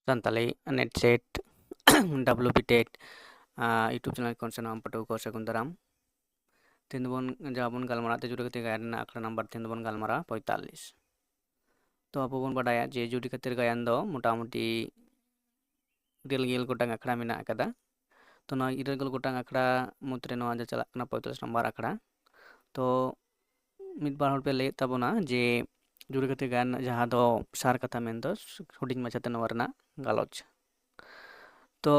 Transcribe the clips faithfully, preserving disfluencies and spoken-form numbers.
Santali NET SET, WB TET YouTube channel ᱠᱷᱚᱱ ᱥᱟᱱᱟᱢ ᱯᱟᱹᱴᱷᱩᱣᱟᱹ ᱠᱚ ᱥᱟᱹᱜᱩᱱ ᱫᱟᱨᱟᱢ᱾ ᱛᱮᱦᱮᱧ ᱫᱚᱵᱚᱱ, ᱡᱟᱦᱟᱸ ᱵᱚᱱ ᱜᱟᱞᱢᱟᱨᱟᱜ ᱛᱮ ᱡᱩᱨᱤ ᱠᱷᱟᱹᱛᱤᱨ ᱜᱟᱭᱟᱱ ᱨᱮᱱᱟᱜ ᱟᱠᱷᱲᱟ ᱱᱟᱢᱵᱟᱨ, ᱛᱮᱦᱮᱧ ᱫᱚᱵᱚᱱ ᱜᱟᱞᱢᱟᱨᱟᱜᱼᱟ ᱯᱚᱸᱭᱛᱟᱞᱞᱤᱥ᱾ ᱛᱚ ᱟᱵᱚ ᱵᱚᱱ ᱵᱟᱰᱟᱭᱟ ᱡᱮ ᱡᱩᱨᱤ ᱠᱷᱟᱹᱛᱤᱨ ᱜᱟᱭᱟᱱ ᱫᱚ ᱢᱚᱴᱟᱢᱩᱴᱤ ᱤᱨᱟᱹᱞ ᱜᱮᱞ ᱜᱚᱴᱟᱝ ᱟᱠᱷᱲᱟ ᱢᱮᱱᱟᱜ ᱟᱠᱟᱫᱟ᱾ ᱛᱚ ᱱᱚᱣᱟ ᱤᱨᱟᱹᱞ ᱜᱮᱞ ᱜᱚᱴᱟᱝ ᱟᱠᱷᱲᱟ ᱢᱩᱫᱽᱨᱮ ᱱᱚᱣᱟ ᱡᱮ ᱪᱟᱞᱟᱜ ᱠᱟᱱᱟ ᱯᱚᱸᱭᱛᱟᱞᱞᱤᱥ ᱱᱟᱢᱵᱟᱨ ᱟᱠᱷᱲᱟ᱾ ᱛᱚ ᱢᱤᱫ ᱵᱟᱨ ᱦᱚᱲ ᱯᱮ ᱞᱟᱹᱭᱮᱫ ᱛᱟᱵᱚᱱᱟ ᱡᱮ ᱡᱩᱨᱤ ᱠᱷᱟᱹᱛᱤᱨ ᱜᱟᱭᱟᱱ ᱨᱮᱱᱟᱜ ᱡᱟᱦᱟᱸ ᱫᱚ ᱥᱟᱨ ᱠᱟᱛᱷᱟ ᱢᱮᱱᱫᱚ ᱦᱩᱰᱤᱧ ᱢᱟᱪᱷᱟᱛᱮ ᱱᱚᱣᱟ ᱨᱮᱱᱟᱜ ᱜᱟᱞᱚᱪ᱾ ᱛᱚ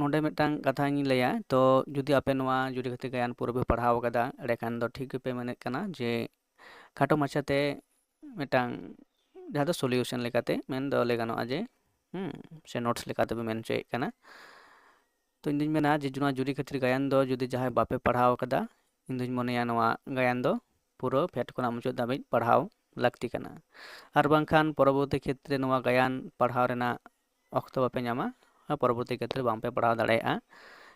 ᱱᱚᱰᱮ ᱢᱤᱫᱴᱟᱝ ᱠᱟᱛᱷᱟᱧ ᱞᱟᱹᱭᱟ, ᱛᱚ ᱡᱩᱫᱤ ᱟᱯᱮ ᱱᱚᱣᱟ ᱡᱩᱨᱤ ᱠᱷᱟᱹᱛᱤᱨ ᱜᱟᱭᱟᱱ ᱯᱩᱨᱟᱹ ᱯᱮ ᱯᱟᱲᱦᱟᱣ ᱟᱠᱟᱫᱟ, ᱮᱸᱰᱮᱠᱷᱟᱱ ᱫᱚ ᱴᱷᱤᱠ ᱜᱮᱯᱮ ᱢᱮᱱᱮᱫ ᱠᱟᱱᱟ ᱡᱮ ᱠᱷᱟᱴᱚ ᱢᱟᱪᱷᱟᱛᱮ ᱢᱤᱫᱴᱟᱝ ᱡᱟᱦᱟᱸ ᱫᱚ solution ᱞᱮᱠᱟᱛᱮ ᱢᱮᱱ ᱫᱚ ᱞᱟᱹᱭ ᱜᱟᱱᱚᱜᱼᱟ ᱡᱮ, ᱦᱩᱸ, ᱥᱮ notes ᱞᱮᱠᱟᱛᱮ ᱯᱮ ᱢᱮᱱ ᱦᱚᱪᱚᱭᱮᱫ ᱠᱟᱱᱟ᱾ ᱛᱚ ᱤᱧ ᱫᱩᱧ ᱢᱮᱱᱟ ᱡᱮ ᱱᱚᱣᱟ ᱡᱩᱨᱤ ᱠᱷᱟᱹᱛᱤᱨ ᱜᱟᱭᱟᱱ ᱫᱚ ᱡᱩᱫᱤ ᱡᱟᱦᱟᱸᱭ ᱵᱟᱯᱮ ᱯᱟᱲᱦᱟᱣ ᱟᱠᱟᱫᱟ, ᱤᱧ ᱫᱩᱧ ᱢᱚᱱᱮᱭᱟ ᱱᱚᱣᱟ ᱜᱟᱭᱟᱱ ᱫᱚ ᱯᱩᱨᱟᱹ ᱯᱷᱮᱰ ᱠᱷᱚᱱᱟᱜ ᱢᱩᱪᱟᱹᱫ ᱫᱷᱟᱹᱵᱤᱡ ᱯᱟᱲᱦᱟᱣ ᱞᱟᱹᱠᱛᱤ ᱠᱟᱱᱟ᱾ ᱟᱨ ᱵᱟᱝᱠᱷᱟᱱ ᱯᱚᱨᱚᱵᱚᱨᱛᱤ ᱠᱷᱮᱛᱨᱮ ᱱᱚᱣᱟ ᱜᱟᱭᱟᱱ ᱯᱟᱲᱦᱟᱣ ᱨᱮᱱᱟᱜ ᱚᱠᱛᱚ ᱵᱟᱯᱮ ᱧᱟᱢᱟ ᱟᱨ ᱯᱚᱨᱚᱵᱚᱨᱛᱤ ᱠᱷᱮᱛᱨᱮ ᱵᱟᱝᱯᱮ ᱯᱟᱲᱦᱟᱣ ᱫᱟᱲᱮᱭᱟᱜᱼᱟ᱾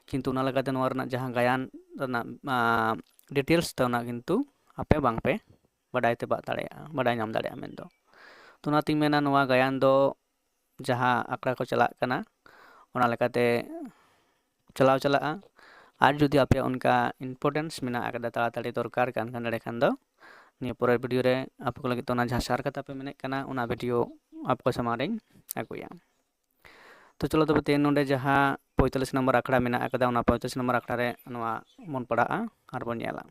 ᱠᱤᱱᱛᱩ ᱚᱱᱟ ᱞᱮᱠᱟᱛᱮ ᱱᱚᱣᱟ ᱨᱮᱱᱟᱜ ᱡᱟᱦᱟᱸ ᱜᱟᱭᱟᱱ ᱨᱮᱱᱟᱜ, ᱟᱸ, details ᱛᱮ ᱚᱱᱟ ᱠᱤᱱᱛᱩ ᱟᱯᱮ ᱵᱟᱝᱯᱮ ᱵᱟᱰᱟᱭ ᱛᱮᱵᱟᱜ ᱫᱟᱲᱮᱭᱟᱜᱼᱟ, ᱵᱟᱰᱟᱭ ᱧᱟᱢ ᱫᱟᱲᱮᱭᱟᱜᱼᱟ ᱢᱮᱱᱫᱚ᱾ ᱛᱚ ᱚᱱᱟᱛᱤᱧ ᱢᱮᱱᱟ ᱱᱚᱣᱟ ᱜᱟᱭᱟᱱ ᱫᱚ ᱡᱟᱦᱟᱸ ᱟᱠᱷᱲᱟ ᱠᱚ ᱪᱟᱞᱟᱜ ᱠᱟᱱᱟ, ᱚᱱᱟ ᱞᱮᱠᱟᱛᱮ ᱪᱟᱞᱟᱣ ᱪᱟᱞᱟᱜᱼᱟ᱾ ᱟᱨ ᱡᱩᱫᱤ ᱟᱯᱮ ᱚᱱᱠᱟ importance ᱢᱮᱱᱟᱜ ᱟᱠᱟᱫᱟ, ᱛᱟᱲᱟᱛᱟᱲᱤ ᱫᱚᱨᱠᱟᱨ ᱠᱟᱱ ᱠᱷᱟᱱ, ᱮᱸᱰᱮᱠᱷᱟᱱ ᱫᱚ ᱱᱤᱭᱟᱹ ᱯᱚᱨᱮᱨ video ᱨᱮ ᱟᱯᱮ ᱠᱚ ᱞᱟᱹᱜᱤᱫ ᱛᱮ ᱚᱱᱟ ᱡᱟᱦᱟᱸ ᱥᱟᱨ ᱠᱟᱛᱷᱟ ᱯᱮ ᱢᱮᱱᱮᱫ ᱠᱟᱱᱟ, ᱚᱱᱟ video ᱟᱯᱮ ᱠᱚ ᱥᱟᱢᱟᱝ ᱨᱤᱧ ᱟᱹᱜᱩᱭᱟ᱾ ᱛᱚ ᱪᱚᱞᱚ ᱛᱚᱵᱮ ᱛᱮᱦᱮᱧ ᱱᱚᱰᱮ ᱡᱟᱦᱟᱸ ᱯᱚᱸᱭᱛᱟᱞᱞᱤᱥ ᱱᱚᱢᱵᱚᱨ ᱟᱠᱷᱲᱟ ᱢᱮᱱᱟᱜ ᱟᱠᱟᱫᱟ, ᱚᱱᱟ ᱯᱚᱸᱭᱛᱟᱞᱞᱤᱥ ᱱᱚᱢᱵᱚᱨ ᱟᱠᱷᱲᱟ ᱨᱮ ᱱᱚᱣᱟ ᱵᱚᱱ ᱯᱟᱲᱦᱟᱜᱼᱟ ᱟᱨ ᱵᱚᱱ ᱧᱮᱞᱟ᱾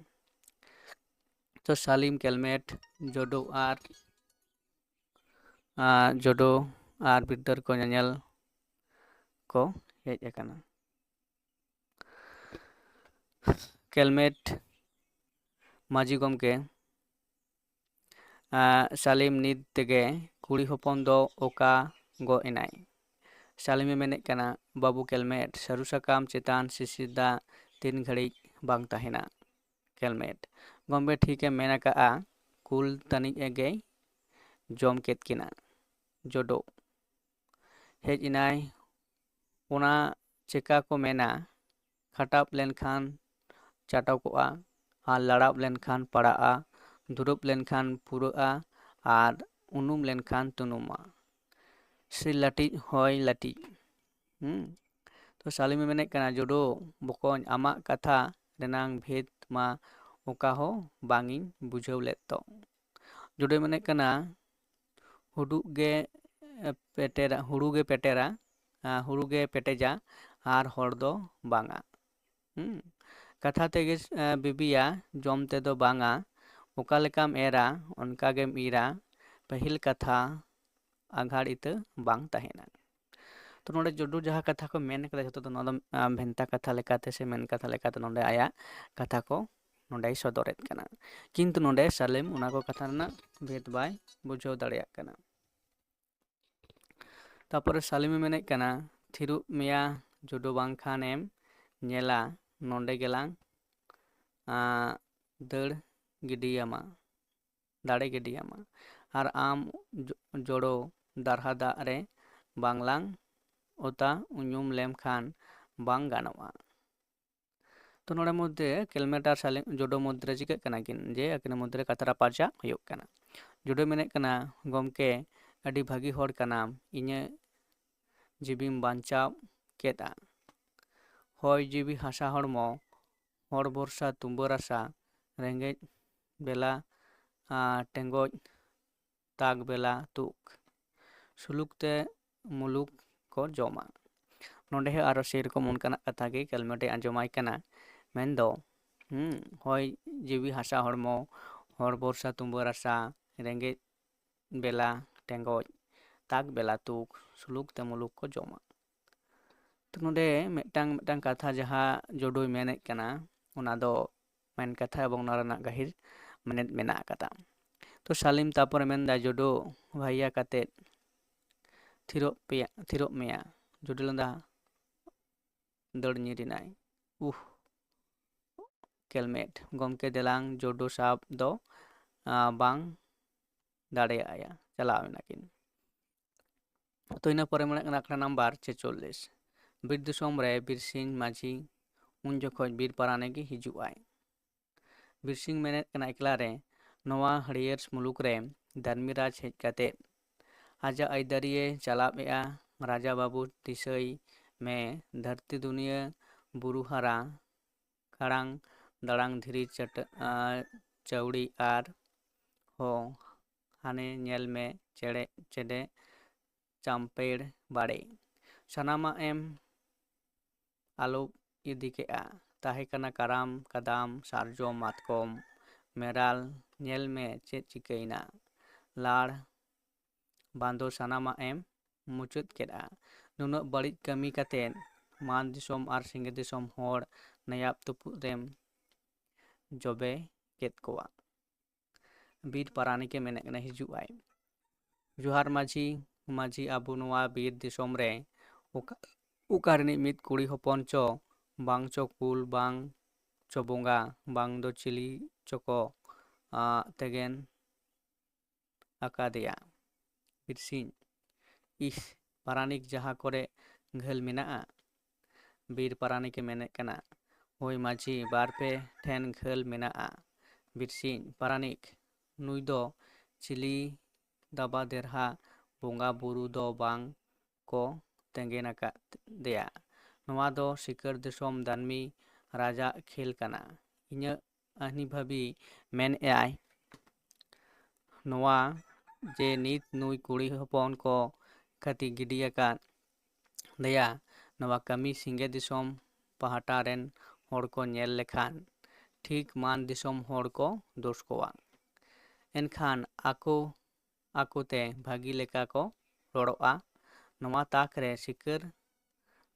ᱛᱚ ᱥᱟᱞᱤᱢ ᱠᱮᱞᱢᱮᱴ, ᱡᱚᱰᱚ ᱟᱨ, ᱟᱨ ᱡᱚᱰᱚ ᱟᱨ ᱵᱤᱨᱫᱟᱹᱨ ᱠᱚ ᱧᱮᱧᱮᱞ ᱠᱚ ᱦᱮᱡ ᱟᱠᱟᱱᱟ᱾ ᱠᱮᱞᱢᱮᱴ, ᱢᱟᱹᱡᱷᱤ ᱜᱚᱢᱠᱮ, ᱟᱸ, ᱥᱟᱞᱤᱢ ᱱᱤᱛ ᱛᱮᱜᱮ ᱠᱩᱲᱤ ᱦᱚᱯᱚᱱ ᱫᱚ ᱚᱠᱟ ᱜᱚᱜ ᱮᱱᱟᱭ? ᱥᱟᱞᱤᱢᱮ ᱢᱮᱱᱮᱫ ᱠᱟᱱᱟ, ᱵᱟᱹᱵᱩ ᱠᱮᱞᱢᱮᱴ, ᱥᱟᱹᱨᱩ ᱥᱟᱠᱟᱢ ᱪᱮᱛᱟᱱ ᱥᱤᱥᱤᱨ ᱫᱟᱜ ᱛᱤᱱ ᱜᱷᱟᱹᱲᱤᱡ ᱵᱟᱝ ᱛᱟᱦᱮᱱᱟ? ᱠᱮᱞᱢᱮᱴ, ᱜᱚᱢᱠᱮ ᱴᱷᱤᱠᱮ ᱢᱮᱱ ᱟᱠᱟᱜᱼᱟ, ᱠᱩᱞ ᱛᱟᱹᱱᱤᱡ ᱮᱜᱮᱭ ᱡᱚᱢ ᱠᱮᱫ ᱠᱤᱱᱟ᱾ ᱡᱚᱰᱚ, ᱦᱮᱡ ᱮᱱᱟᱭ, ᱚᱱᱟ ᱪᱮᱠᱟ ᱠᱚ ᱢᱮᱱᱟ, ᱠᱷᱟᱴᱟᱵ ᱞᱮᱱᱠᱷᱟᱱ ᱪᱟᱴᱚᱠᱚᱜᱼᱟ, ᱟᱨ ᱞᱟᱲᱟᱵ ᱞᱮᱱᱠᱷᱟᱱ ᱯᱟᱲᱟᱜᱼᱟ, ᱫᱩᱲᱩᱵ ᱞᱮᱱᱠᱷᱟᱱ ᱯᱩᱨᱟᱹᱜᱼᱟ, ᱟᱨ ᱩᱱᱩᱢ ᱞᱮᱱᱠᱷᱟᱱ ᱛᱩᱱᱩᱢᱟ᱾ ᱥᱤ ᱞᱟᱹᱴᱤᱡ ᱦᱚᱭ ᱞᱟᱹᱴᱤᱡ᱾ ᱦᱩᱸ᱾ ᱛᱚ ᱥᱟᱞᱤᱢᱮ ᱢᱮᱱᱮᱫ ᱠᱟᱱᱟ, "ᱡᱳᱰᱳ ᱵᱚᱠᱚᱧ, ᱟᱢᱟᱜ ᱠᱟᱛᱷᱟ ᱨᱮᱱᱟᱝ ᱵᱷᱮᱫ ᱢᱟ ᱚᱠᱟ ᱦᱚᱸ ᱵᱟᱝ ᱤᱧ ᱵᱩᱡᱷᱟᱹᱣ ᱞᱮᱫ ᱛᱚ?" ᱡᱳᱰᱳᱭ ᱢᱮᱱᱮᱫ ᱠᱟᱱᱟ, "ᱦᱩᱰᱩᱜ ᱜᱮ ᱯᱮᱴᱮᱨᱟ, ᱦᱩᱲᱩ ᱜᱮ ᱯᱮᱴᱮᱨᱟ, ᱟ, ᱦᱩᱲᱩ ᱜᱮ ᱯᱮᱴᱮᱡᱟ ᱟᱨ ᱦᱚᱲ ᱫᱚ ᱵᱟᱝᱟ᱾ ᱦᱩᱸ? ᱠᱟᱛᱷᱟ ᱛᱮᱜᱮ, ᱟ, ᱵᱤᱵᱤᱭᱟ, ᱡᱚᱢ ᱛᱮᱫᱚ ᱵᱟᱝᱟ᱾ ᱚᱠᱟ ᱞᱮᱠᱟᱢ ᱮᱨᱟ, ᱚᱱᱠᱟ ᱜᱮᱢ ᱤᱨᱟ᱾ ᱯᱟᱹᱦᱤᱞ ᱠᱟᱛᱷᱟ, ᱟᱜᱷᱟᱲ ᱤᱛᱟᱹ ᱵᱟᱝ ᱛᱟᱦᱮᱱᱟ᱾" ᱛᱚ ᱱᱚᱰᱮ ᱡᱳᱰᱳ ᱡᱟᱦᱟᱸ ᱠᱟᱛᱷᱟ ᱠᱚ ᱢᱮᱱ ᱠᱟᱫᱟ, ᱡᱷᱚᱛᱚ ᱫᱚ ᱱᱚᱣᱟ ᱫᱚ, ᱟ, ᱵᱷᱮᱱᱛᱟ ᱠᱟᱛᱷᱟ ᱞᱮᱠᱟᱛᱮ ᱥᱮ ᱢᱮᱱ ᱠᱟᱛᱷᱟ ᱞᱮᱠᱟᱛᱮ ᱱᱚᱰᱮ ᱟᱭᱟᱜ ᱠᱟᱛᱷᱟ ᱠᱚ ᱱᱚᱰᱮᱭ ᱥᱚᱫᱚᱨᱮᱫ ᱠᱟᱱᱟ᱾ ᱠᱤᱱᱛᱩ ᱱᱚᱰᱮ ᱥᱟᱞᱤᱢ ᱚᱱᱟ ᱠᱚ ᱠᱟᱛᱷᱟ ᱨᱮᱱᱟᱜ ᱵᱷᱮᱫ ᱵᱟᱭ ᱵᱩᱡᱷᱟᱹᱣ ᱫᱟᱲᱮᱭᱟᱜ ᱠᱟᱱᱟ᱾ ᱛᱟᱯᱚᱨᱮ ᱥᱟᱞᱤᱢᱮ ᱢᱮᱱᱮᱫ ᱠᱟᱱᱟ, "ᱛᱷᱤᱨᱚᱜ ᱢᱮᱭᱟ ᱡᱳᱰᱳ, ᱵᱟᱝᱠᱷᱟᱱᱮᱢ ᱧᱮᱞᱟ ᱱᱚᱰᱮ ᱜᱮᱞᱟᱝ, ᱟᱸ, ᱫᱟᱹᱲ ᱜᱤᱰᱤᱭᱟᱢᱟ, ᱫᱟᱲᱮ ᱜᱤᱰᱤᱭᱟᱢᱟ᱾ ᱟᱨ ᱟᱢ ᱡᱳ-, ᱡᱳᱰᱳ ᱫᱟᱨᱦᱟ ᱫᱟᱜ ᱨᱮ ᱵᱟᱝᱞᱟᱝ ᱚᱛᱟ ᱩᱧᱩᱢ ᱞᱮᱢᱠᱷᱟᱱ ᱵᱟᱝ ᱜᱟᱱᱚᱜᱼᱟ᱾" ᱛᱚ ᱱᱚᱰᱮ ᱢᱚᱫᱽᱫᱷᱮ ᱠᱮᱞᱢᱮᱴ ᱟᱨ ᱥᱟᱞᱤᱢ, ᱡᱳᱰᱳ ᱢᱚᱫᱽᱫᱷᱮ ᱨᱮ ᱪᱤᱠᱟᱹᱜ ᱠᱟᱱᱟ ᱠᱤᱱ ᱡᱮ ᱟᱹᱠᱤᱱ ᱢᱚᱫᱽᱫᱷᱮ ᱨᱮ ᱠᱟᱛᱷᱟ ᱨᱟᱯᱟᱪᱟᱜ ᱦᱩᱭᱩᱜ ᱠᱟᱱᱟ᱾ ᱡᱳᱰᱳᱭ ᱢᱮᱱᱮᱫ ᱠᱟᱱᱟ, "ᱜᱚᱢᱠᱮ, ᱟᱹᱰᱤ ᱵᱷᱟᱹᱜᱤ ᱦᱚᱲ ᱠᱟᱱᱟᱢ, ᱤᱧᱟᱹᱜ ᱡᱤᱣᱤᱢ ᱵᱟᱧᱪᱟᱣ ᱠᱮᱫᱟ᱾ ᱦᱚᱭ ᱡᱤᱣᱤ ᱦᱟᱥᱟ ᱦᱚᱲᱢᱚ, ᱦᱚᱲ ᱵᱷᱚᱨᱥᱟ ᱛᱩᱢᱵᱟᱹ ᱨᱟᱥᱟ, ᱨᱮᱸᱜᱮᱡ ᱵᱮᱞᱟ, ᱟ, ᱴᱮᱸᱜᱚᱡ, ᱛᱟᱠ ᱵᱮᱞᱟ ᱛᱩᱠ, ᱥᱩᱞᱩᱠ ᱛᱮ ᱢᱩᱞᱩᱠ ᱠᱚ ᱡᱚᱢᱟ᱾" ᱱᱚᱰᱮ ᱦᱚᱸ ᱟᱨᱚ ᱥᱮᱨᱚᱠᱚᱢ ᱚᱱᱠᱟᱱᱟᱜ ᱠᱟᱛᱷᱟ ᱜᱮ ᱠᱮᱞᱢᱮᱴᱮ ᱟᱸᱡᱚᱢᱟᱭ ᱠᱟᱱᱟ᱾ ᱢᱮᱱᱫᱚ, ᱦᱩᱸ, ᱦᱚᱭ ᱡᱤᱣᱤ ᱦᱟᱥᱟ ᱦᱚᱲᱢᱚ, ᱦᱚᱲ ᱵᱷᱚᱨᱥᱟ ᱛᱩᱢᱵᱟᱹ ᱨᱟᱥᱟ, ᱨᱮᱸᱜᱮᱡ ᱵᱮᱞᱟ ᱴᱮᱸᱜᱚᱡ, ᱛᱟᱠ ᱵᱮᱞᱟ ᱛᱩᱠ, ᱥᱩᱞᱩᱠ ᱛᱮ ᱢᱩᱞᱩᱠ ᱠᱚ ᱡᱚᱢᱟ᱾ ᱛᱚ ᱱᱚᱰᱮ ᱢᱤᱫᱴᱟᱝ, ᱢᱤᱫᱴᱟᱝ ᱠᱟᱛᱷᱟ ᱡᱟᱦᱟᱸ ᱡᱳᱰᱳᱭ ᱢᱮᱱᱮᱫ ᱠᱟᱱᱟ, ᱚᱱᱟ ᱫᱚ ᱢᱮᱱ ᱠᱟᱛᱷᱟ ᱮᱵᱚᱝ ᱚᱱᱟ ᱨᱮᱱᱟᱜ ᱜᱟᱹᱦᱤᱨ ᱢᱮᱱᱮᱛ ᱢᱮᱱᱟᱜ ᱟᱠᱟᱫᱟ᱾ ᱛᱚ ᱥᱟᱞᱤᱢ ᱛᱟᱯᱚᱨᱮ ᱢᱮᱱᱫᱟ, "ᱡᱳᱰᱳ ᱵᱷᱟᱭᱭᱟ ᱠᱟᱛᱮᱫ ᱛᱷᱤᱨᱚᱜ ᱯᱮᱭᱟ, ᱛᱷᱤᱨᱚᱜ ᱢᱮᱭᱟ᱾" ᱡᱳᱰᱳ ᱞᱟᱸᱫᱟ ᱫᱟᱹᱲ ᱧᱤᱨ ᱮᱱᱟᱭ᱾ ᱩᱦ, ᱠᱮᱞᱢᱮᱴ, ᱜᱚᱢᱠᱮ ᱫᱮᱞᱟᱝ ᱡᱳᱰᱳ ᱥᱟᱵ ᱫᱚ, ᱟ, ᱵᱟᱝ ᱫᱟᱲᱮᱭᱟᱜᱼᱟ, ᱪᱟᱞᱟᱣ ᱮᱱᱟᱠᱤᱱ᱾ ᱛᱚ ᱤᱱᱟᱹ ᱯᱚᱨᱮ ᱢᱮᱱᱟᱜ ᱠᱟᱱᱟ ᱟᱠᱷᱲᱟ ᱱᱟᱢᱵᱟᱨ ᱪᱷᱮᱪᱚᱞᱞᱤᱥ᱾ ᱵᱤᱨ ᱫᱤᱥᱚᱢ ᱨᱮ ᱵᱤᱨ ᱥᱤᱧ ᱢᱟᱹᱡᱷᱤ ᱩᱱ ᱡᱚᱠᱷᱚᱡ ᱵᱤᱨ ᱯᱟᱨᱟᱱᱤᱠ ᱮ ᱦᱤᱡᱩᱜ ᱟᱭ᱾ ᱵᱤᱨ ᱥᱤᱧ ᱢᱮᱱᱮᱫ ᱠᱟᱱᱟ ᱮᱠᱞᱟ ᱨᱮ ᱱᱚᱣᱟ ᱦᱟᱹᱲᱭᱟᱹᱨ ᱢᱩᱞᱩᱠ ᱨᱮ ᱫᱷᱟᱨᱢᱤᱨᱟᱡᱽ ᱦᱮᱡ ᱠᱟᱛᱮ ᱟᱡᱟᱜ ᱟᱹᱭᱫᱟᱹᱨᱤᱭᱮ ᱪᱟᱞᱟᱣᱮᱫᱼᱟ᱾ ᱨᱟᱡᱟ ᱵᱟᱹᱵᱩ, ᱫᱤᱥᱟᱹᱭ ᱢᱮ, ᱫᱷᱟᱹᱨᱛᱤ ᱫᱩᱱᱤᱭᱟᱹ, ᱵᱩᱨᱩ ᱦᱟᱨᱟ, ᱠᱷᱟᱲᱟᱝ ᱫᱟᱲᱟᱝ ᱫᱷᱤᱨᱤ ᱪᱟᱹᱴᱟᱹ-, ᱟᱨ ᱪᱟᱹᱣᱲᱤ ᱟᱨ ᱦᱚᱸ ᱦᱟᱱᱮ ᱧᱮᱞ ᱢᱮ ᱪᱮᱲᱮ ᱪᱮᱰᱮ ᱪᱟᱢᱯᱮᱲ ᱵᱟᱲᱮ᱾ ᱥᱟᱱᱟᱢᱟᱜ ᱮᱢ ᱟᱞᱚ ᱤᱫᱤ ᱠᱮᱜᱼᱟ᱾ ᱛᱟᱦᱮᱸ ᱠᱟᱱᱟ ᱠᱟᱨᱟᱢ, ᱠᱟᱫᱟᱢ, ᱥᱟᱨᱡᱚᱢ, ᱢᱟᱛᱠᱚᱢ, ᱢᱮᱨᱟᱞ᱾ ᱧᱮᱞ ᱢᱮ ᱪᱮᱫ ᱪᱤᱠᱟᱹᱭᱮᱱᱟ᱾ ᱞᱟᱲ ᱵᱟᱸᱫᱚ ᱥᱟᱱᱟᱢᱟᱜ ᱮᱢ ᱢᱩᱪᱟᱹᱫ ᱠᱮᱫᱼᱟ᱾ ᱱᱩᱱᱟᱹᱜ ᱵᱟᱹᱲᱤᱡ ᱠᱟᱹᱢᱤ ᱠᱟᱛᱮᱫ ᱢᱟᱱ ᱫᱤᱥᱚᱢ ᱟᱨ ᱥᱤᱸᱜᱮ ᱫᱤᱥᱚᱢ ᱦᱚᱲ ᱱᱟᱭᱟᱵ ᱛᱩᱯᱩᱫ ᱨᱮᱢ ᱡᱚᱵᱮ ᱠᱮᱫ ᱠᱚᱣᱟ᱾ ᱵᱤᱨ ᱯᱟᱨᱟᱱᱤᱠᱮ ᱢᱮᱱᱮᱫ ᱠᱟᱱᱟ, ᱦᱤᱡᱩᱜ ᱟᱭ᱾ ᱡᱚᱦᱟᱨ ᱢᱟᱹᱡᱷᱤ, ᱢᱟᱹᱡᱷᱤ, ᱟᱵᱚ ᱱᱚᱣᱟ ᱵᱤᱨ ᱫᱤᱥᱚᱢ ᱨᱮ ᱚᱠᱟ, ᱚᱠᱟ ᱨᱤᱱᱤᱡ ᱢᱤᱫ ᱠᱩᱲᱤ ᱦᱚᱯᱚᱱ ᱪᱚ, ᱵᱟᱝ ᱪᱚ ᱠᱩᱞ, ᱵᱟᱝ ᱪᱚ ᱵᱚᱸᱜᱟ, ᱵᱟᱝ ᱫᱚ ᱪᱤᱞᱤ ᱪᱚᱠᱚ, ᱟ, ᱛᱮᱜᱮᱱ ᱟᱠᱟᱫᱮᱭᱟ᱾ ᱵᱤᱨ ᱥᱤᱧ, ᱤᱥ, ᱯᱟᱨᱟᱱᱤᱠ, ᱡᱟᱦᱟᱸ ᱠᱚᱨᱮ ᱜᱷᱟᱹᱞ ᱢᱮᱱᱟᱜᱼᱟ? ᱵᱤᱨ ᱯᱟᱨᱟᱱᱤᱠᱮ ᱢᱮᱱᱮᱫ ᱠᱟᱱᱟ, ᱦᱳᱭ ᱢᱟᱹᱡᱷᱤ, ᱵᱟᱨ ᱯᱮ ᱴᱷᱮᱱ ᱜᱷᱟᱹᱞ ᱢᱮᱱᱟᱜᱼᱟ᱾ ᱵᱤᱨ ᱥᱤᱧ, ᱯᱟᱨᱟᱱᱤᱠ, ᱱᱩᱭ ᱫᱚ ᱪᱤᱞᱤ ᱫᱟᱵᱟ ᱫᱮᱨᱦᱟ ᱵᱚᱸᱜᱟ ᱵᱩᱨᱩ ᱫᱚ ᱵᱟᱝ ᱠᱚ ᱛᱮᱸᱜᱮᱱ ᱟᱠᱟᱫᱮᱭᱟ᱾ ᱱᱚᱣᱟ ᱫᱚ ᱥᱤᱠᱟᱹᱨ ᱫᱤᱥᱚᱢ ᱫᱟᱹᱱᱢᱤ ᱨᱟᱡᱟᱜ ᱠᱷᱮᱞ ᱠᱟᱱᱟ᱾ ᱤᱧᱟᱹᱜ ᱟᱹᱱᱤ ᱵᱷᱟᱹᱵᱤ ᱢᱮᱱᱮᱫᱼᱟᱭ, ᱱᱚᱣᱟ ᱡᱮ ᱱᱤᱛ ᱱᱩᱭ ᱠᱩᱲᱤ ᱦᱚᱯᱚᱱ ᱠᱚ ᱠᱷᱟᱹᱛᱤ ᱜᱤᱰᱤ ᱟᱠᱟᱫ ᱫᱮᱭᱟ, ᱱᱚᱣᱟ ᱠᱟᱹᱢᱤ ᱥᱤᱸᱜᱮ ᱫᱤᱥᱚᱢ ᱯᱟᱦᱴᱟ ᱨᱮᱱ ᱦᱚᱲ ᱠᱚ ᱧᱮᱞ ᱞᱮᱠᱷᱟᱱ ᱴᱷᱤᱠ ᱢᱟᱱ ᱫᱤᱥᱚᱢ ᱦᱚᱲ ᱠᱚ ᱫᱳᱥ ᱠᱚᱣᱟ᱾ ᱮᱱᱠᱷᱟᱱ ᱟᱠᱚ ᱟᱠᱚᱛᱮ ᱵᱷᱟᱹᱜᱤ ᱞᱮᱠᱟ ᱠᱚ ᱨᱚᱲᱚᱜᱼᱟ᱾ ᱱᱚᱣᱟ ᱛᱟᱠ ᱨᱮ ᱥᱤᱠᱟᱹᱨ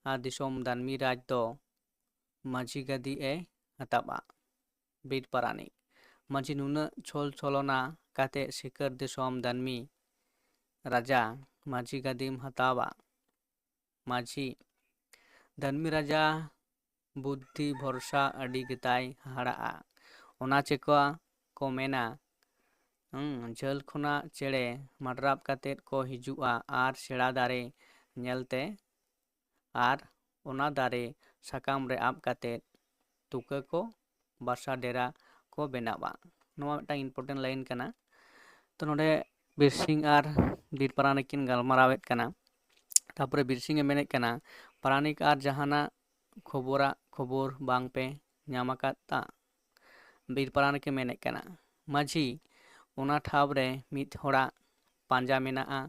ᱟᱨ ᱫᱤᱥᱚᱢ ᱫᱟᱹᱱᱢᱤ ᱨᱟᱡᱽ ᱫᱚ ᱢᱟᱹᱡᱷᱤ ᱜᱟᱹᱫᱤ ᱮ ᱦᱟᱛᱟᱵᱼᱟ᱾ ᱵᱤᱨ ᱯᱟᱨᱟᱱᱤᱠ, ᱢᱟᱹᱡᱷᱤ, ᱱᱩᱱᱟᱹᱜ ᱪᱷᱚᱞ ᱪᱷᱚᱞᱚᱱᱟ ᱠᱟᱛᱮ ᱥᱤᱠᱟᱹᱨ ᱫᱤᱥᱚᱢ ᱫᱟᱹᱱᱢᱤ ᱨᱟᱡᱟ ᱢᱟᱹᱡᱷᱤ ᱜᱟᱹᱫᱤᱢ ᱦᱟᱛᱟᱣᱟ? ᱢᱟᱹᱡᱷᱤ, ᱫᱟᱹᱱᱢᱤ ᱨᱟᱡᱟ ᱵᱩᱫᱽᱫᱷᱤ ᱵᱷᱚᱨᱥᱟ ᱟᱹᱰᱤ ᱜᱮᱛᱟᱭ ᱦᱟᱦᱟᱲᱟᱜᱼᱟ᱾ ᱚᱱᱟ ᱪᱮᱠᱟ ᱠᱚ ᱢᱮᱱᱟ, ᱦᱩᱸ, ᱡᱷᱟᱹᱞ ᱠᱷᱚᱱᱟᱜ ᱪᱮᱬᱮ ᱢᱟᱰᱨᱟᱵ ᱠᱟᱛᱮᱫ ᱠᱚ ᱦᱤᱡᱩᱜᱼᱟ ᱟᱨ ᱥᱮᱬᱟ ᱫᱟᱨᱮ ᱧᱮᱞᱛᱮ ᱟᱨ ᱚᱱᱟ ᱫᱟᱨᱮ ᱥᱟᱠᱟᱢ ᱨᱮ ᱟᱵ ᱠᱟᱛᱮᱫ ᱛᱩᱠᱟᱹ ᱠᱚ, ᱵᱟᱥᱟ ᱰᱮᱨᱟ ᱠᱚ ᱵᱮᱱᱟᱣᱟ᱾ ᱱᱚᱣᱟ ᱢᱤᱫᱴᱟᱝ important line ᱠᱟᱱᱟ᱾ ᱛᱚ ᱱᱚᱰᱮ ᱵᱤᱨ ᱥᱤᱝ ᱟᱨ ᱵᱤᱨ ᱯᱟᱨᱟᱱᱤᱠ ᱠᱤᱱ ᱜᱟᱞᱢᱟᱨᱟᱣᱮᱫ ᱠᱟᱱᱟ᱾ ᱛᱟᱨᱯᱚᱨᱮ ᱵᱤᱨ ᱥᱤᱝ ᱮ ᱢᱮᱱᱮᱫ ᱠᱟᱱᱟ, ᱯᱟᱨᱟᱱᱤᱠ, ᱟᱨ ᱡᱟᱦᱟᱱᱟᱜ ᱠᱷᱚᱵᱚᱨᱟᱜ ᱠᱷᱚᱵᱚᱨ ᱵᱟᱝ ᱯᱮ ᱧᱟᱢ ᱟᱠᱟᱫᱼᱟ? ᱵᱤᱨ ᱯᱟᱨᱟᱱᱤᱠ ᱮ ᱢᱮᱱᱮᱫ ᱠᱟᱱᱟ, ᱢᱟᱹᱡᱷᱤ, ᱚᱱᱟ ᱴᱷᱟᱶ ᱨᱮ ᱢᱤᱫ ᱦᱚᱲᱟᱜ ᱯᱟᱸᱡᱟ ᱢᱮᱱᱟᱜᱼᱟ᱾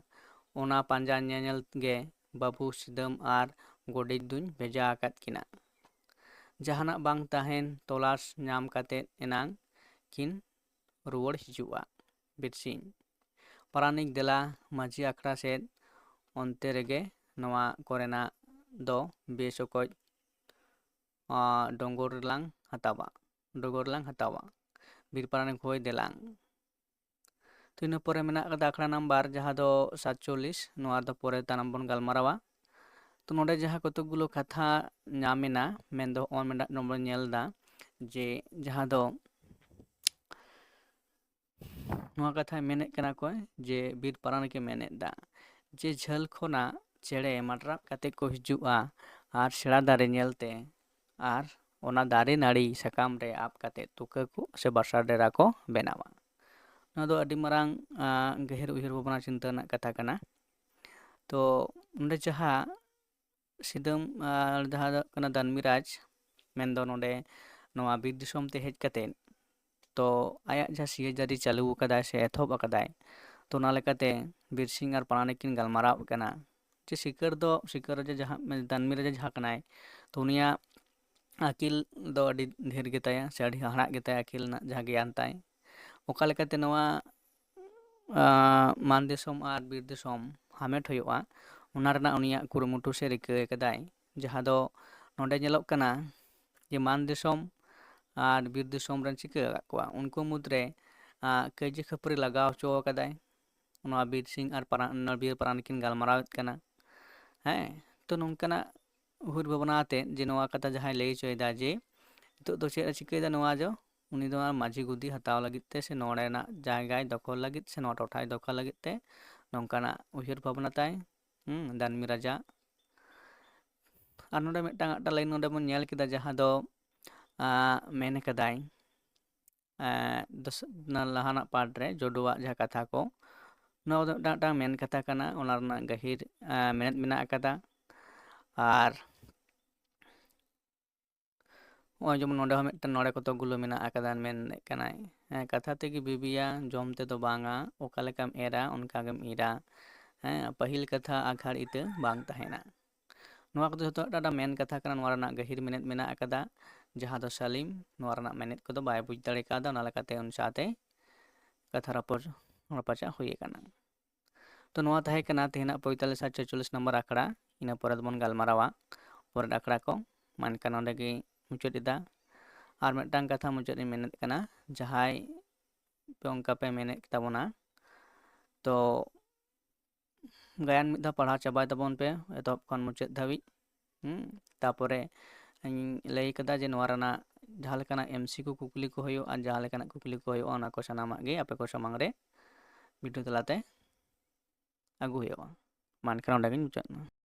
ᱚᱱᱟ ᱯᱟᱸᱡᱟ ᱧᱮᱧᱮᱞ ᱜᱮ ᱵᱟᱹᱵᱩ ᱥᱤᱫᱟᱹᱢ ᱟᱨ ᱜᱚᱰᱮᱛ ᱫᱩᱧ ᱵᱷᱮᱡᱟ ᱟᱠᱟᱫ ᱠᱤᱱᱟ᱾ ᱡᱟᱦᱟᱱᱟᱜ ᱵᱟᱝ ᱛᱟᱦᱮᱱ ᱛᱚᱞᱟᱥ ᱧᱟᱢ ᱠᱟᱛᱮ ᱮᱱᱟᱝ ᱠᱤᱱ ᱨᱩᱣᱟᱹᱲ ᱦᱤᱡᱩᱜᱼᱟ᱾ ᱵᱤᱨ ᱥᱤᱝ, ᱯᱟᱨᱟᱱᱤᱠ, ᱫᱮᱞᱟ ᱢᱟᱹᱡᱷᱤ ᱟᱠᱷᱲᱟ ᱥᱮᱫ, ᱚᱱᱛᱮ ᱨᱮᱜᱮ ᱱᱚᱣᱟ ᱠᱚᱨᱮᱱᱟᱜ ᱫᱚ ᱵᱮᱥ ᱚᱠᱚᱡ, ᱟᱸ, ᱰᱚᱜᱚᱨ ᱨᱮᱞᱟᱝ ᱦᱟᱛᱟᱣᱟ, ᱰᱚᱜᱚᱨ ᱨᱮᱞᱟᱝ ᱦᱟᱛᱟᱣᱟ᱾ ᱵᱤᱨ ᱯᱟᱨᱟᱱᱤᱠ, ᱦᱳᱭ ᱫᱮᱞᱟᱝ᱾ ᱛᱚ ᱤᱱᱟᱹ ᱯᱚᱨᱮ ᱢᱮᱱᱟᱜ ᱠᱟᱫᱟ ᱟᱠᱷᱲᱟ ᱱᱟᱢᱵᱟᱨ, ᱡᱟᱦᱟᱸ ᱫᱚ ᱥᱟᱛᱪᱚᱞᱞᱤᱥ, ᱱᱚᱣᱟ ᱫᱚ ᱯᱚᱨᱮ ᱛᱟᱭᱱᱚᱢ ᱵᱚᱱ ᱜᱟᱞᱢᱟᱨᱟᱣᱟ᱾ ᱛᱚ ᱱᱚᱰᱮ ᱡᱟᱦᱟᱸ ᱠᱚᱛᱚᱠ ᱜᱩᱞᱳ ᱠᱟᱛᱷᱟ ᱧᱟᱢ ᱮᱱᱟ, ᱢᱮᱱᱫᱚ ᱦᱚᱸᱜᱼᱚᱭ ᱢᱤᱫᱴᱟᱝ ᱱᱚᱰᱮ ᱵᱚᱱ ᱧᱮᱞ ᱮᱫᱟ ᱡᱮ ᱡᱟᱦᱟᱸ ᱫᱚ ᱱᱚᱣᱟ ᱠᱟᱛᱷᱟᱭ ᱢᱮᱱᱮᱫ ᱠᱟᱱᱟ ᱠᱚ ᱡᱮ ᱵᱤᱨ ᱯᱟᱨᱟᱱᱤᱠ ᱮ ᱢᱮᱱᱮᱫ ᱫᱟ ᱡᱮ ᱡᱷᱟᱹᱞ ᱠᱷᱚᱱᱟᱜ ᱪᱮᱬᱮ ᱢᱟᱰᱨᱟᱜ ᱠᱟᱛᱮ ᱠᱚ ᱦᱤᱡᱩᱜᱼᱟ ᱟᱨ ᱥᱮᱬᱟ ᱫᱟᱨᱮ ᱧᱮᱞᱛᱮ ᱟᱨ ᱚᱱᱟ ᱫᱟᱨᱮ ᱱᱟᱹᱲᱤ ᱥᱟᱠᱟᱢ ᱨᱮ ᱟᱵ ᱠᱟᱛᱮ ᱛᱩᱠᱟᱹ ᱠᱚ ᱥᱮ ᱵᱟᱥᱟ ᱰᱮᱨᱟ ᱠᱚ ᱵᱮᱱᱟᱣᱟ᱾ ᱱᱚᱣᱟ ᱫᱚ ᱟᱹᱰᱤ ᱢᱟᱨᱟᱝ, ᱟᱸ, ᱜᱟᱹᱦᱤᱨ ᱩᱭᱦᱟᱹᱨ ᱵᱷᱟᱵᱽᱱᱟ ᱪᱤᱱᱛᱟᱹ ᱨᱮᱱᱟᱜ ᱠᱟᱛᱷᱟ ᱠᱟᱱᱟ᱾ ᱛᱚ ᱱᱚᱰᱮ ᱡᱟᱦᱟᱸ ᱥᱤᱫᱟᱹᱢ, ᱟᱨ ᱡᱟᱦᱟᱸ ᱫᱚ ᱦᱩᱭᱩᱜ ᱠᱟᱱᱟ ᱫᱟᱹᱱᱢᱤ ᱨᱟᱡᱽ, ᱢᱮᱱᱫᱚ ᱱᱚᱰᱮ ᱱᱚᱣᱟ ᱵᱤᱨ ᱫᱤᱥᱚᱢ ᱛᱮ ᱦᱮᱡ ᱠᱟᱛᱮ, ᱛᱚ ᱟᱭᱟᱜ ᱡᱟᱦᱟᱸ ᱥᱤᱭᱟᱹᱡᱟᱹᱨᱤ ᱪᱟᱹᱞᱩ ᱟᱠᱟᱫᱟᱭ ᱥᱮ ᱮᱛᱚᱦᱚᱵ ᱟᱠᱟᱫᱟᱭ, ᱛᱚ ᱚᱱᱟ ᱞᱮᱠᱟᱛᱮ ᱵᱤᱨ ᱥᱤᱝ ᱟᱨ ᱯᱟᱨᱟᱱᱤᱠ ᱠᱤᱱ ᱜᱟᱞᱢᱟᱨᱟᱣ ᱠᱟᱱᱟ ᱡᱮ ᱥᱤᱠᱟᱹᱨ ᱫᱚ, ᱥᱤᱠᱟᱹᱨ ᱨᱟᱡᱟ ᱡᱟᱦᱟᱸ, ᱢᱟᱱᱮ ᱫᱟᱹᱱᱢᱤ ᱨᱟᱡᱟ ᱡᱟᱦᱟᱸ ᱠᱟᱱᱟᱭ, ᱛᱚ ᱩᱱᱤᱭᱟᱜ ᱟᱹᱠᱤᱞ ᱫᱚ ᱟᱹᱰᱤ ᱰᱷᱮᱨ ᱜᱮᱛᱟᱭᱟ ᱥᱮ ᱟᱹᱰᱤ ᱦᱟᱦᱟᱲᱟᱜ ᱜᱮᱛᱟᱭᱟ ᱟᱹᱠᱤᱞ ᱨᱮᱱᱟᱜ ᱡᱟᱦᱟᱸ ᱜᱮᱭᱟᱱ ᱛᱟᱭ᱾ ᱚᱠᱟ ᱞᱮᱠᱟᱛᱮ ᱱᱚᱣᱟ, ᱟᱸ, ᱢᱟᱱ ᱫᱤᱥᱚᱢ ᱟᱨ ᱵᱤᱨ ᱫᱤᱥᱚᱢ ᱦᱟᱢᱮᱴ ᱦᱩᱭᱩᱜᱼᱟ, ᱚᱱᱟ ᱨᱮᱱᱟᱜ ᱩᱱᱤᱭᱟᱜ ᱠᱩᱨᱩᱢᱩᱴᱩ ᱥᱮ ᱨᱤᱠᱟᱹ ᱟᱠᱟᱫᱟᱭ, ᱡᱟᱦᱟᱸ ᱫᱚ ᱱᱚᱰᱮ ᱧᱮᱞᱚᱜ ᱠᱟᱱᱟ ᱡᱮ ᱢᱟᱱ ᱫᱤᱥᱚᱢ ᱟᱨ ᱵᱤᱨ ᱫᱤᱥᱚᱢ ᱨᱮᱱ ᱪᱤᱠᱟᱹ ᱟᱠᱟᱫ ᱠᱚᱣᱟ, ᱩᱱᱠᱩ ᱢᱩᱫᱽᱨᱮ, ᱟᱸ, ᱠᱟᱹᱭᱡᱟᱹ ᱠᱷᱟᱹᱯᱟᱹᱨᱤ ᱞᱟᱜᱟᱣ ᱦᱚᱪᱚ ᱟᱠᱟᱫᱟᱭ᱾ ᱱᱚᱣᱟ ᱵᱤᱨ ᱥᱤᱝ ᱟᱨ ᱯᱟᱨᱟ-, ᱱᱚᱣᱟ ᱵᱤᱨ ᱯᱟᱨᱟᱱᱤᱠ ᱠᱤᱱ ᱜᱟᱞᱢᱟᱨᱟᱣᱮᱫ ᱠᱟᱱᱟ᱾ ᱦᱮᱸ, ᱛᱚ ᱱᱚᱝᱠᱟᱱᱟᱜ ᱩᱭᱦᱟᱹᱨ ᱵᱷᱟᱵᱽᱱᱟ ᱟᱛᱮᱫ ᱡᱮ ᱱᱚᱣᱟ ᱠᱟᱛᱷᱟ ᱡᱟᱦᱟᱸᱭ ᱞᱟᱹᱭ ᱦᱚᱪᱚᱭᱮᱫᱟ ᱡᱮ ᱱᱤᱛᱚᱜ ᱫᱚ ᱪᱮᱫ ᱮ ᱪᱤᱠᱟᱹᱭᱮᱫᱟ ᱱᱚᱣᱟ ᱫᱚ, ᱩᱱᱤ ᱫᱚ ᱚᱱᱟ ᱢᱟᱹᱡᱷᱤ ᱜᱚᱫᱤ ᱦᱟᱛᱟᱣ ᱞᱟᱹᱜᱤᱫ ᱛᱮ ᱥᱮ ᱱᱚᱰᱮᱱᱟᱜ ᱡᱟᱭᱜᱟᱭ ᱫᱚᱠᱷᱚᱞ ᱞᱟᱹᱜᱤᱫ ᱥᱮ ᱱᱚᱣᱟ ᱴᱚᱴᱷᱟᱭ ᱫᱚᱠᱷᱚᱞ ᱞᱟᱹᱜᱤᱫ ᱛᱮ ᱱᱚᱝᱠᱟᱱᱟᱜ ᱩᱭᱦᱟᱹᱨ ᱵᱷᱟᱵᱽᱱᱟ ᱛᱟᱭ, ᱦᱩᱸ, ᱫᱟᱹᱱᱢᱤ ᱨᱟᱡᱟ᱾ ᱟᱨ ᱱᱚᱰᱮ ᱢᱤᱫᱴᱟᱝ, ᱢᱤᱫᱴᱟᱝ line ᱱᱚᱰᱮ ᱵᱚᱱ ᱧᱮᱞ ᱠᱮᱫᱟ ᱡᱟᱦᱟᱸ ᱫᱚ, ᱟᱸ, ᱢᱮᱱ ᱠᱟᱫᱟᱭ, ᱮᱸ, ᱫᱚᱥ-, ᱚᱱᱟ ᱞᱟᱦᱟᱱᱟᱜ part ᱨᱮ ᱡᱳᱰᱳᱣᱟᱜ ᱡᱟᱦᱟᱸ ᱠᱟᱛᱷᱟ ᱠᱚ, ᱱᱚᱣᱟ ᱫᱚ ᱢᱤᱫᱴᱟᱝ ᱢᱤᱫᱴᱟᱝ ᱢᱮᱱ ᱠᱟᱛᱷᱟ ᱠᱟᱱᱟ, ᱚᱱᱟ ᱨᱮᱱᱟᱜ ᱜᱟᱹᱦᱤᱨ ᱟᱸ, ᱢᱮᱱᱮᱫ ᱢᱮᱱᱟᱜ ᱟᱠᱟᱫᱟ᱾ ᱟᱨ ᱱᱚᱜᱼᱚᱭ ᱡᱮᱢᱚᱱ ᱱᱚᱰᱮ ᱦᱚᱸ ᱢᱤᱫᱴᱟᱝ ᱱᱚᱰᱮ ᱠᱚᱛᱚᱠ ᱜᱩᱞᱳ ᱢᱮᱱᱟᱜ ᱟᱠᱟᱫᱟ, ᱢᱮᱱᱮᱫ ᱠᱟᱱᱟᱭ, ᱦᱮᱸ, ᱠᱟᱛᱷᱟ ᱛᱮᱜᱮ ᱵᱤᱵᱤᱭᱟ, ᱡᱚᱢ ᱛᱮᱫᱚ ᱵᱟᱝᱟ, ᱚᱠᱟ ᱞᱮᱠᱟᱢ ᱮᱨᱟ ᱚᱱᱠᱟ ᱜᱮᱢ ᱤᱨᱟ᱾ ᱦᱮᱸ, ᱯᱟᱹᱦᱤᱞ ᱠᱟᱛᱷᱟ ᱟᱜᱷᱟᱲ ᱤᱛᱟᱹ ᱵᱟᱝ ᱛᱟᱦᱮᱱᱟ᱾ ᱱᱚᱣᱟ ᱠᱚᱫᱚ ᱡᱷᱚᱛᱚ ᱢᱤᱫᱴᱟᱝ ᱢᱮᱱ ᱠᱟᱛᱷᱟ ᱠᱟᱱᱟ, ᱱᱚᱣᱟ ᱨᱮᱱᱟᱜ ᱜᱟᱹᱦᱤᱨ ᱢᱮᱱᱮᱫ ᱢᱮᱱᱟᱜ ᱟᱠᱟᱫᱟ, ᱡᱟᱦᱟᱸ ᱫᱚ ᱥᱟᱞᱤᱢ ᱱᱚᱣᱟ ᱨᱮᱱᱟᱜ ᱢᱮᱱᱮᱫ ᱠᱚᱫᱚ ᱵᱟᱭ ᱵᱩᱡᱽ ᱫᱟᱲᱮ ᱠᱟᱣᱫᱟ, ᱚᱱᱟ ᱞᱮᱠᱟᱛᱮ ᱩᱱᱤ ᱥᱟᱶᱛᱮ ᱠᱟᱛᱷᱟ ᱨᱚᱯᱚᱲ ᱨᱟᱯᱟᱪᱟᱜ ᱦᱩᱭ ᱟᱠᱟᱱᱟ᱾ ᱛᱚ ᱱᱚᱣᱟ ᱛᱟᱦᱮᱸ ᱠᱟᱱᱟ ᱛᱮᱦᱮᱧᱟᱜ ᱯᱚᱸᱭᱛᱟᱞᱞᱤᱥ ᱟᱨ ᱪᱷᱚᱭᱪᱚᱞᱞᱤᱥ ᱱᱚᱢᱵᱚᱨ ᱟᱠᱷᱲᱟ᱾ ᱤᱱᱟᱹ ᱯᱚᱨᱮ ᱫᱚᱵᱚᱱ ᱜᱟᱞᱢᱟᱨᱟᱣᱟ ᱯᱚᱨᱮᱨ ᱟᱠᱷᱲᱟ ᱠᱚ᱾ ᱢᱟ ᱮᱱᱠᱷᱟᱱ ᱱᱚᱸᱰᱮ ᱜᱮ ᱢᱩᱪᱟᱹᱫ ᱮᱫᱟ᱾ ᱟᱨ ᱢᱤᱫᱴᱟᱝ ᱠᱟᱛᱷᱟ ᱢᱩᱪᱟᱹᱫ ᱤᱧ ᱢᱮᱱᱮᱫ ᱠᱟᱱᱟ, ᱡᱟᱦᱟᱸᱭ ᱯᱮ ᱚᱱᱠᱟ ᱯᱮ ᱢᱮᱱᱮᱫ ᱛᱟᱵᱚᱱᱟ, ᱛᱚ ᱜᱟᱭᱟᱱ ᱢᱤᱫ ᱫᱷᱟᱣ ᱯᱟᱲᱦᱟᱣ ᱪᱟᱵᱟᱭ ᱛᱟᱵᱚᱱ ᱯᱮ ᱮᱛᱚᱦᱚᱵ ᱠᱷᱚᱱ ᱢᱩᱪᱟᱹᱫ ᱫᱷᱟᱹᱵᱤᱡ᱾ ᱦᱩᱸ, ᱛᱟᱯᱚᱨᱮ ᱤᱧ ᱞᱟᱹᱭ ᱠᱟᱫᱟ ᱡᱮ ᱱᱚᱣᱟ ᱨᱮᱱᱟᱜ ᱡᱟᱦᱟᱸ ᱞᱮᱠᱟᱱᱟᱜ ᱮᱢᱥᱤᱠᱤᱭᱩ ᱠᱩᱠᱞᱤ ᱠᱚ ᱦᱩᱭᱩᱜᱼᱟ, ᱡᱟᱦᱟᱸ ᱞᱮᱠᱟᱱᱟᱜ ᱠᱩᱠᱞᱤ ᱠᱚ ᱦᱩᱭᱩᱜᱼᱟ, ᱚᱱᱟ ᱠᱚ ᱥᱟᱱᱟᱢᱟᱜ ᱜᱮ ᱟᱯᱮ ᱠᱚ ᱥᱟᱢᱟᱝ ᱨᱮ ᱵᱷᱤᱰᱤᱭᱳ ᱛᱟᱞᱟᱛᱮ ᱟᱹᱜᱩ ᱦᱩᱭᱩᱜᱼᱟ᱾ ᱢᱟ ᱮᱱᱠᱷᱟᱱ ᱱᱚᱸᱰᱮ ᱜᱤᱧ ᱢᱩᱪᱟᱹᱫ ᱮᱫᱟ᱾